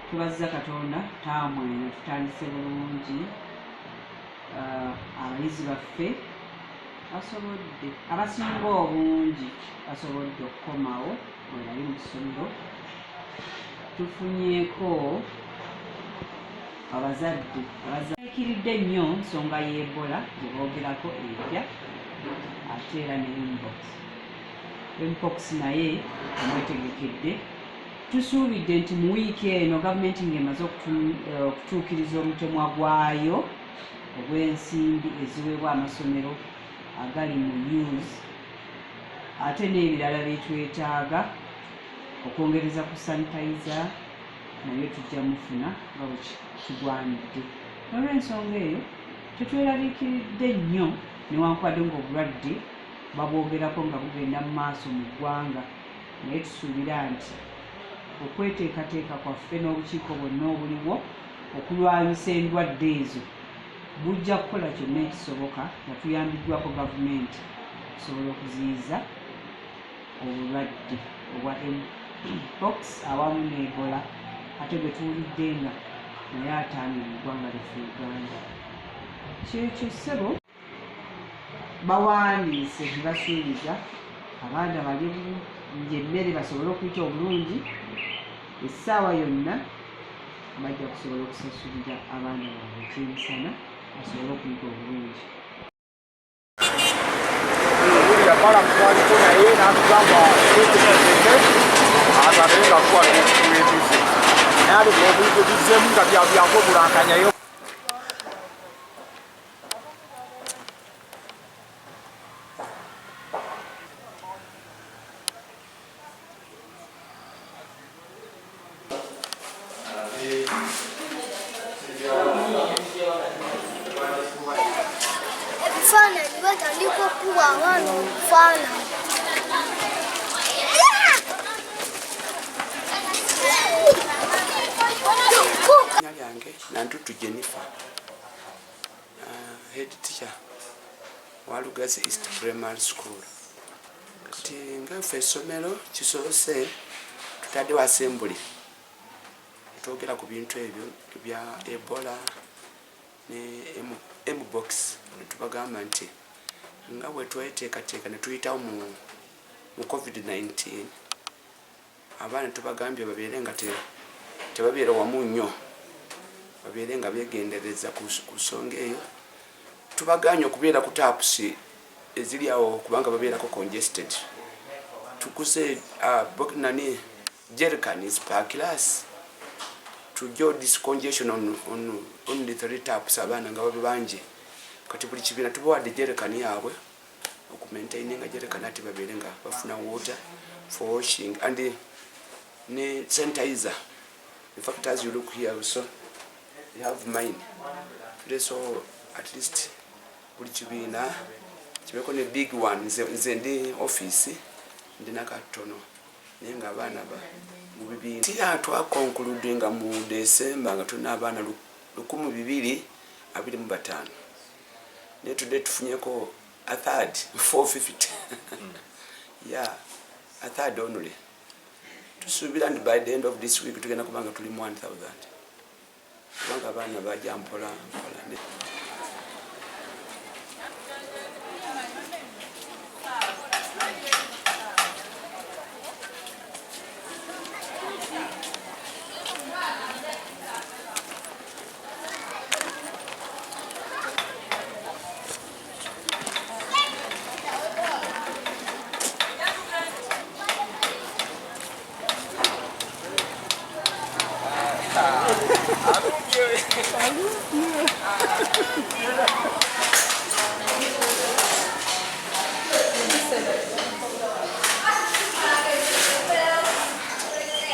Twebaziza Katonda, taamu eno tutandise bulungi. Abayizi baffe basobodde, abasinga obungi basobodde okukomawo bwe bali mu ssomero. Tufunyeeko abazadde abazakiridde nnyo nsonga y'Ebola gye boogerako empya, ate era ne mpox. Mpox naye amwetegekedde. Tusuubidde nti mu wiiki eno gavumenti ng'emaze okutuukiriza omutemwa gwayo ogw'ensimbi eziweebwa amasomero agali mu use, ate n'ebirala byetwetaaga okwongereza ku sanitizer, naye tujja mufuna nga bwe kigwanidde. Olw'ensonga eyo tetweraliikiridde nnyo, newankubadde ng'obulwadde babwogerako nga bugenda mu maaso mu ggwanga, naye tusuubira nti okweteekateeka kwaffe n'obukiiko bwonna obuliwo okulwanyisa endwadde ezo bujja kukola kyonna ekisoboka nga tuyambiddwako gavumenti okusobola okuziyiza obulwadde obwa mpox awamu ne Ebola, ate gwe tuwulidde nga naye ataamye mu ggwanga lyaffe Uganda. Kyekyo, ssebo. Bawandiise ne basuubiza abaana balye bulungi emmere basobole okuyita obulungi. Essaawa yonna bajja kusobola okusasulira abaana baabwe ekyemisana basobole okuyiga obulungi. Balamu twaliko naye n'atugamba twetegereze abeere nga tuwala obukulembeze, naye ate obuzzeemu nga byakwebulanganya. Ebifaananyi, batandika okukuba abaana obufaananyi. Linnya lyange Nantutu Jennifer, head teacher wa Lugazi East Primary School. Kati nga ffe essomero kisoose tutaddewo assembly, twogera ku bintu ebyo ebya Ebola ne mpox, netubagamba nti nga bwe tweteekateeka ne tuyitawo mu COVID-19, abaana tubagambye babeere nga tebabeera wamu nnyo, babeere nga begendereza ku nsonga eyo. Tubaganye okubeera ku taps eziri awo kubanga babeerako congested. Tukuze nani jerrycans per class to do this congestion on only three taps, abaana nga babe bangi. Kati buli kibiina tubawadde jerrycan yaabwe okumaintaininga jerrycan, ate babeere nga bafuna water for washing and ne sanitizer. In fact, as you look here also, you have mine today, so at least buli kibiina kibeeko ne big one. Nze ndi office ndina katono, naye nga abaana ba mu bibiina tiya twaconcludinga mu December nga tulina abaana 2,225, naye today tufunyeko a third, 450. Yeah, a third only. Tusuubira nti by the end of this week tugenda kubanga tuli mu 1000, kubanga abaana bajja mpola mpola.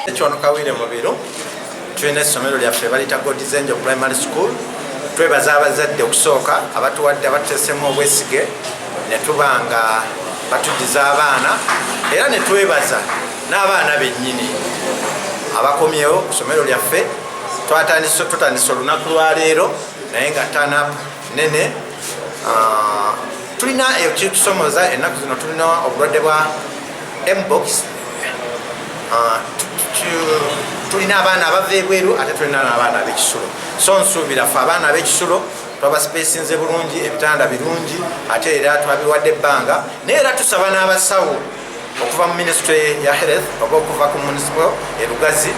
Ekyono Kawire Mubiru, tulina essomero lyaffe balita God's Angel Primary School. Twebaza abazadde okusooka abatuwadde, abatuteesemu obwesige ne tuba nga batuddiza abaana, era ne twebaza n'abaana bennyini abakomyewo ku ssomero lyaffe. Tutandise olunaku lwaleero, naye nga turn-up nene. Tulina ekitusomooza ennaku zino, tulina obulwadde bwa mpox. Tulina abaana abava ebweru, ate tulina n'abaana ab'ekisulo. So nsuubira ffe abaana ab'ekisulo twabasipesinze bulungi, ebitanda birungi, ate era twabiwadde ebbanga. Naye era tusaba n'abasawo okuva mu ministry ya health oba okuva ku municipal e Lugazi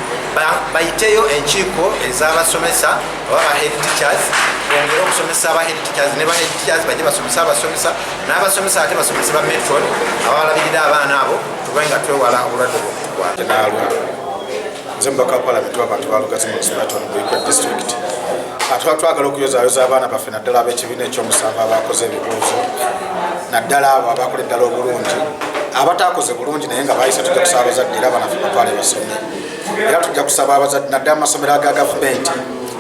bayiteyo enkiiko ez'abasomesa oba ba head teachers, bongere okusomesa aba head teachers, ne ba head teachers bajje basomesa abasomesa, n'abasomesa ate basomese ba matron ababalabirira abaana abo, tube nga twewala obulwadde bwokutukwata. Naalwa nze mubaka wa palamenti w'abantu ba Lugazi Municipality on Buikwe District. Tuba twagala okuyozaayoza abaana baffe, naddala ab'ekibiina ekyomusanvu abakoze ebibuuzo, naddala abo abakola eddala obulungi. Abataakoze bulungi naye nga bayise, tujja kusaba abazadde era abanaffe batwale basome. Era tujja kusaba abazadde, naddala amasomero aga gavumenti,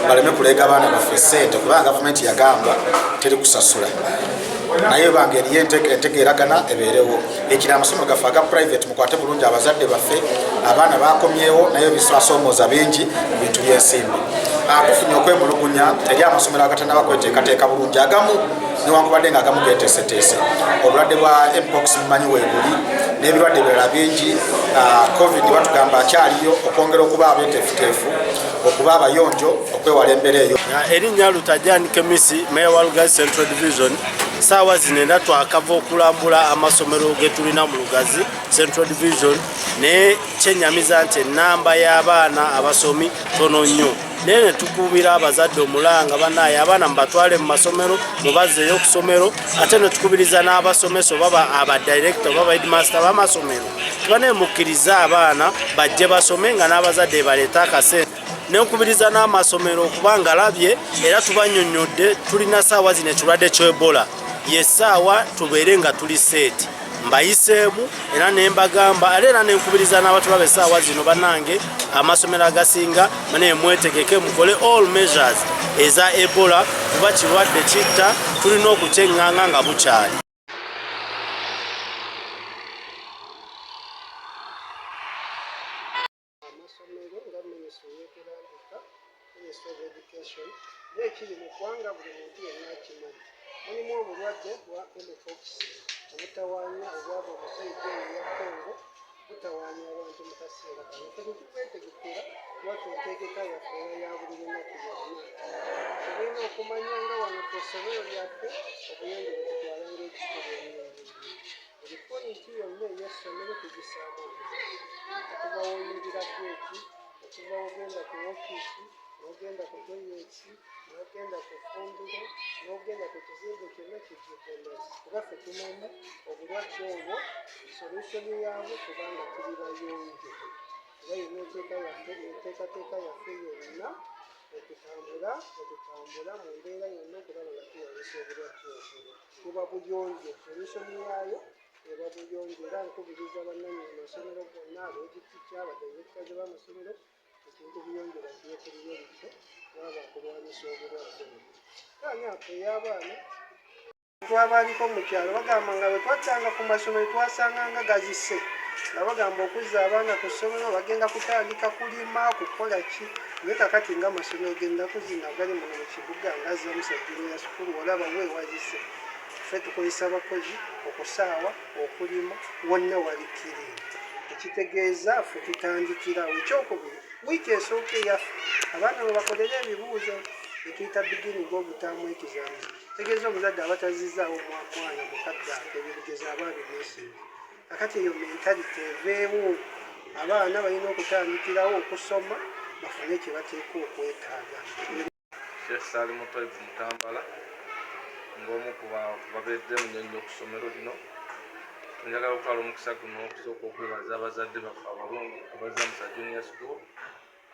baleme kuleega abaana baffe sente, kubanga gavumenti yagamba teri kusasula, naye banga eriyo entegeeragana ebeerewo. Ekira amasomero gaffe aga private, mukwate bulungi abazadde baffe. Abaana bakomyewo, naye bisasoomooza bingi mu bintu by'ensimbi. Tufunye okwemulugunya eri amasomero agatanaba kweteekateeka bulungi agamu, newankubadde nga agamu geteeseteese. Obulwadde bwa mpox mumanyi weebuli, n'ebirwadde birala bingi. Covid batugamba akyaliyo. Okwongera okuba abeteefuteefu, okuba abayonjo, okwewala embeera eyo. Erinnya Lutajani Kemisi, meya wa Lugazi Central Division. Saawa zino era twakava okulambula amasomero ge tulina mu Lugazi Central Division, naye kyenyamiza nti enamba y'abaana abasomi tono nnyo. Naye ne tukubira abazadde omulanga, banaye abaana mubatwale mu masomero, mubazzeeyo ku ssomero. Ate ne tukubiriza n'abasomesa oba abadirector oba baheadmaster b'amasomero, tibanaye mukkirize abaana bajje basome nga n'abazadde baleete akasente. Nenkubiriza n'amasomero okuba nga labye era tubanyonyodde tulina saawa zino ekirwadde ky'Ebola, yessaawa tubeere nga tuli set. Mbayiseemu era nembagamba, ate era nenkubiriza n'abatulaba essaawa zino, bannange amasomero agasinga banaye mwetegeke, mukole all measures eza Ebola, kuba kirwadde kitta, tulina okukyeŋŋanga nga bukyali. Amasomero nga minisitule yetulambika, Ministry of Education, n'ekiri mu ggwanga buli muntu yenna akimanyi, mulimu obulwadde bwa mpox obutawaanya, obwava mu side eyo eya Congo, butawaanya abantu mu kaseera kano. Ffe tetubwetegekera, lwaffe entegeka yaffe era ya buli lunaku lwonna. Tulina okumanya nga wano ku ssomero lyaffe obuyonjo bwetutwala ng'ekikulu ennyo. Buli point yonna ey'essomero tugisaamu amazzi, okuva w'oyingira geeti, okuva w'ogenda ku ofiisi, n'ogenda ku toilets, n'ogenda ku ffumbiro, n'ogenda ku kizimbe kyonna, kijjudde amazzi, kuba ffe tumanyi obulwadde obwo solution yaabwo kubanga tuli bayonjo. Era yonna enteeka yaffe, enteekateeka yaffe yonna wetutambula mu mbeera yonna okulaba nga tulwanyisa obulwadde obwo, buba buyonjo. Solution yaayo eba buyonjo. Era nkubiriza bannannyini masomero gonna, abeekitikya, abadirectors b'amasomero, ekintu buyonjo bakiwe priority waba okulwanyisa obulwadde obwo. Kaanyaako ey'abaana twabaliko mu kyalo, bagamba nga bwe twattanga ku masomero twasanganga gazise, nga bagamba okuzza abaana ku ssomero bagenda kutandika kulima, kukola ki. Naye kakati nga amasomero g'ennaku zino agali muno mu kibuga nga Zamusa Junior School, olaba weewazise. Ffe tukozesa abakozi okusaawa, okulima, wonna wali clean, ekitegeeza ffe tutandikirawo. Ekyokubiri, wiiki esooka eyaffe abaana bwe bakolera ebibuuzo etuyita beginning of term exams, tegeeza omuzadde aba tazizaawo mwana mukadde ako ebigezo aba abimisinze. Kakati eyo mentality eveewo. Abaana balina okutandikirawo okusoma bafune kye bateeka okwetaaga. Sheikh Salim Toibu Mutambala, ng'omu ku babeeddemu nnyo nnyo ku ssomero lino, njagala okutwala omukisa guno okusooka okwebaza abazadde baffe abalungi aba Zamusa Junior School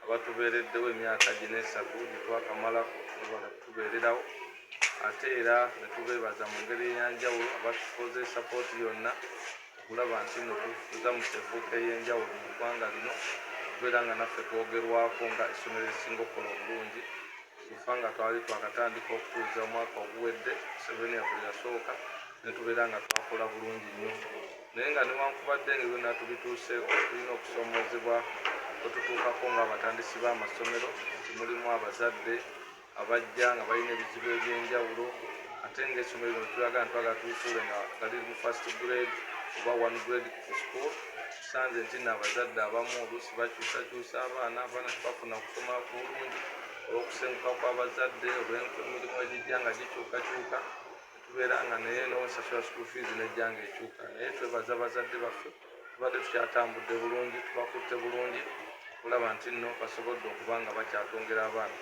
abatubeereddewo emyaka gino 3 gye twakamalako, mwebale kutubeererawo. Ate era ne tubeebaza mu ngeri ey'enjawulo abatukoze support yonna okulaba nti nno Zamusa efuuka ey'enjawulo mu ggwanga lino, okubeera nga naffe twogerwako nga essomero erisinga okukola obulungi. Kufa nga twali twakatandika okutuuza omwaka oguwedde, Museveni bwe yasooka, ne tubeera nga twakola bulungi nnyo. Naye nga newankubadde nga byonna tubituuseeko, tulina okusoomoozebwa kwe tutuukako ng'abatandisi b'amasomero, nti mulimu abazadde abajja nga balina ebizibu ebyenjawulo, ate ng'essomero lino twagala tulifuule nga liri mu first grade oba one grade school. Tusanze nti nno abazadde abamu oluusi bakyusakyusa abaana, abaana tebafuna kusoma bulungi olw'okusenguka kw'abazadde, olw'emirimu egijja nga gikyukakyuka, tubeera nga naye n'osasula school fees nejja nga ekyuka. Naye twebaza abazadde baffe, tubadde tukyatambudde bulungi, tubakutte bulungi okulaba nti nno basobodde okuba nga bakyatwongera abaana.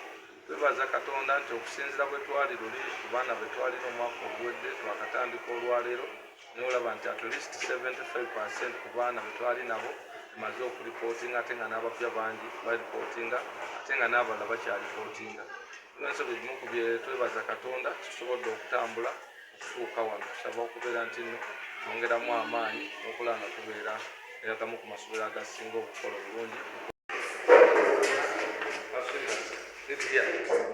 Twebaza Katonda nti okusinziira bwe twali luli ku baana be twalina omwaka oguwedde, twakatandika olwaleero, naye olaba nti at least 75% ku baana be twali nabo tumaze okuripootinga, ate nga n'abapya bangi baripootinga, ate nga n'abalala bakyalipootinga. Olw'ensonga egimu ku bye twebaza Katonda, tusobodde okutambula okutuuka wano. Tusaba okubeera nti nno twongeramu amaanyi n'okulaba nga tubeera agamu ku masomero agasinga okukola obulungi. Sit here.